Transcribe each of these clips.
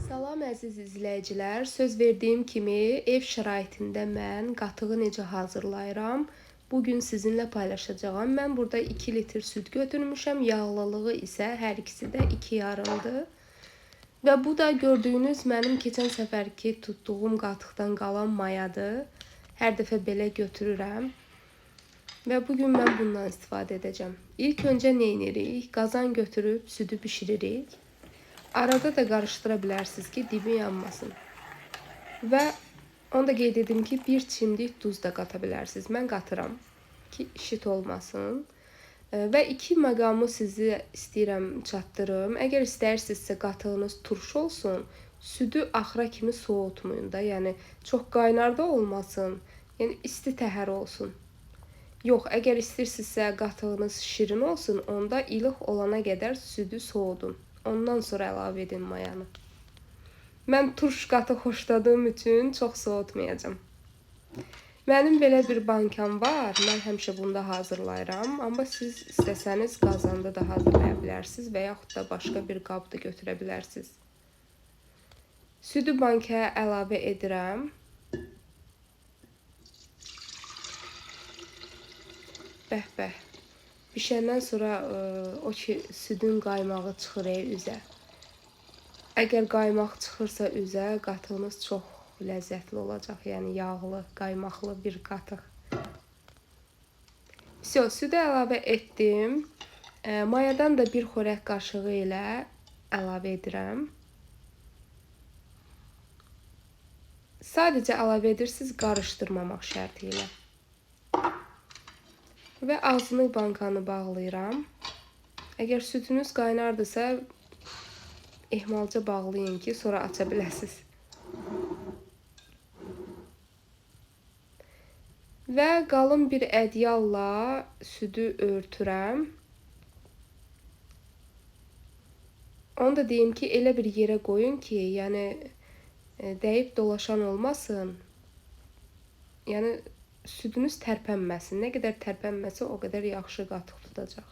Salam əziz izləyicilər. Söz verdiyim kimi ev şəraitində mən qatığı necə hazırlayıram, bu gün sizinlə paylaşacağam. Mən burada 2 litr süd götürmüşəm. Yağlılığı isə hər ikisi də 2,5-dır. Və bu da gördüyünüz mənim keçən səfərki tutduğum qatıqdan qalan mayadır. Hər dəfə belə götürürəm. Və bugün mən bundan istifadə edəcəm. İlk öncə nə edirik? Qazan götürüb südü bişiririk. Arada da qarışdıra bilərsiniz ki, dibi yanmasın. Və onu da qeyd edim ki, bir çimdik duz da qata bilərsiniz. Mən qatıram ki, şit olmasın. Və iki məqamı sizi istəyirəm çatdırım. Əgər istəyirsinizsə qatığınız turşu olsun, südü axıra kimi soğutmayın da. Yəni çox qaynar da olmasın. Yəni isti təhər olsun. Yox, əgər istəyirsinizsə qatığınız şirin olsun, onda ilıq olana qədər südü soğudun. Ondan sonra əlavə edin mayanı. Mən turş qatıq xoşladığım üçün çox soğutmayacağam. Mənim belə bir bankam var. Mən həmişə bunda hazırlayıram. Amma siz istəsəniz qazanda da hazırlaya bilərsiniz və yaxud da başqa bir qab da götürə bilərsiniz. Südü bankaya əlavə edirəm. Bəh-bəh. Bişəndən sonra o ki südün qaymağı çıxır üzə. Əgər qaymaq çıxırsa üzə, qatığınız çox ləzzətli olacaq. Yəni yağlı, qaymaqlı bir qatıq. Vəsə, südü əlavə etdim. Mayadan da bir xörək qaşığı ilə əlavə edirəm. Sadəcə əlavə edirsiniz, qarışdırmamaq şərti ilə. Və ağzını bankanı bağlayıram. Əgər südünüz qaynardısa, ehmalca bağlayın ki, sonra aça biləsiniz. Və qalın bir ədyalla südü örtürəm. Onu da deyim ki, elə bir yerə qoyun ki, yəni dəyib dolaşan olmasın. Yəni südünüz tərpənməsin. Nə qədər tərpənməsə, o qədər yaxşı qatıq tutacaq.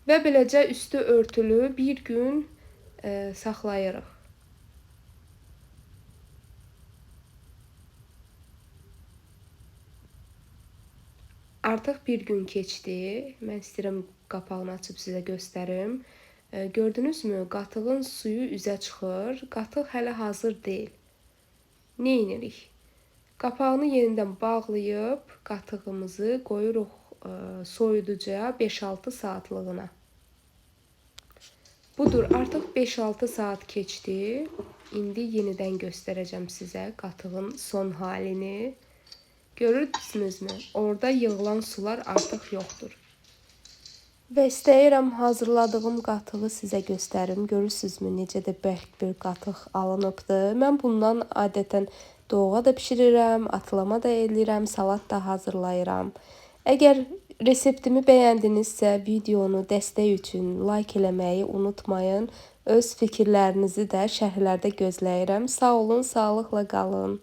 Və beləcə üstü örtülü bir gün saxlayırıq. Artıq bir gün keçdi. Mən istəyirəm qapağını açıb sizə göstərim. Gördünüzmü? Qatığın suyu üzə çıxır. Qatıq hələ hazır deyil. Nə edirik? Qapağını yenidən bağlayıb qatığımızı qoyuruq soyuducuya 5-6 saatlığına. Budur, artıq 5-6 saat keçdi. İndi yenidən göstərəcəm sizə qatığın son halini. Görürsünüzmü? Orada yığılan sular artıq yoxdur. Və istəyirəm hazırladığım qatığı sizə göstərim. Görürsünüzmü necə də bərk bir qatıq alınıbdır. Mən bundan adətən doğğa da bişirirəm, atlama da eləyirəm, salat da hazırlayıram. Əgər reseptimi bəyəndinizsə, videonu dəstək üçün like eləməyi unutmayın. Öz fikirlərinizi də şərhlərdə gözləyirəm. Sağ olun, sağlıqla qalın.